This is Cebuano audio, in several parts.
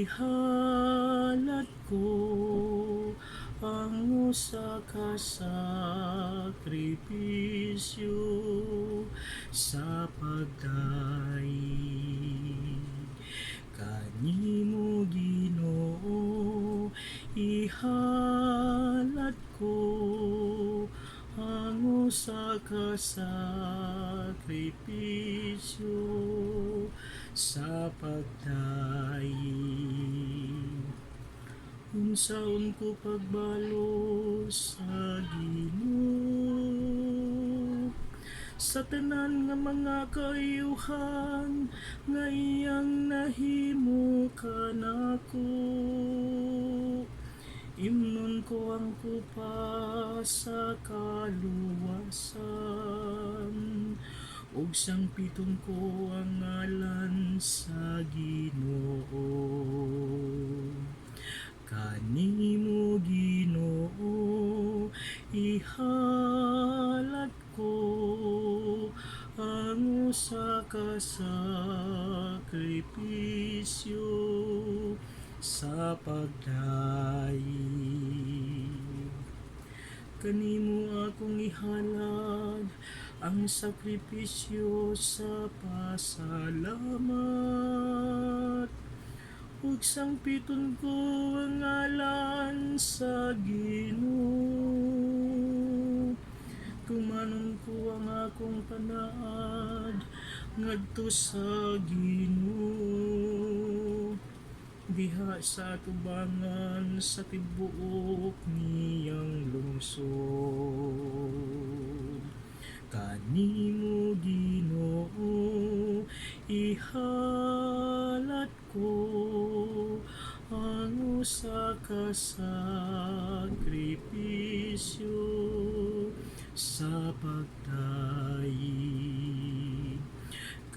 Ihalad ko ang usa ka sakripisyo sa pagdayeg kanimo, Ginoo. Ihalad ko ang usa ka sakripisyo sa pagdayeg. Unsaon ko pagbalos sa Ginoo sa tanan nga mga kaayuhan nga iyang nahimo kanako? Imnon ko ang kupa sa kaluwasan ug sangpiton ko ang ngalan sa Ginoo. Kanimo, Ginoo, ihalad ko ang usa ka sakripisyo sa pagdayeg. Kanimo akong ihalad ang sakripisyo sa pasalamat ug sangpiton ko ang ngalan sa Ginoo. Tumanon ko ang akong panaad ngadto sa Ginoo diha sa atubangan sa tibuok niyang lungsod. Kanimo, Ginoo, ihalad ko ang usa ka sakripisyo sa pagdayeg.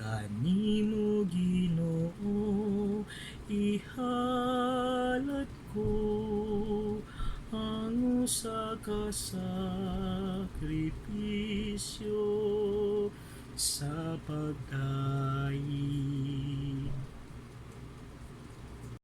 Kanimo, Ginoo, ihalad ko ang usa ka sakripisyo sa pagdayeg.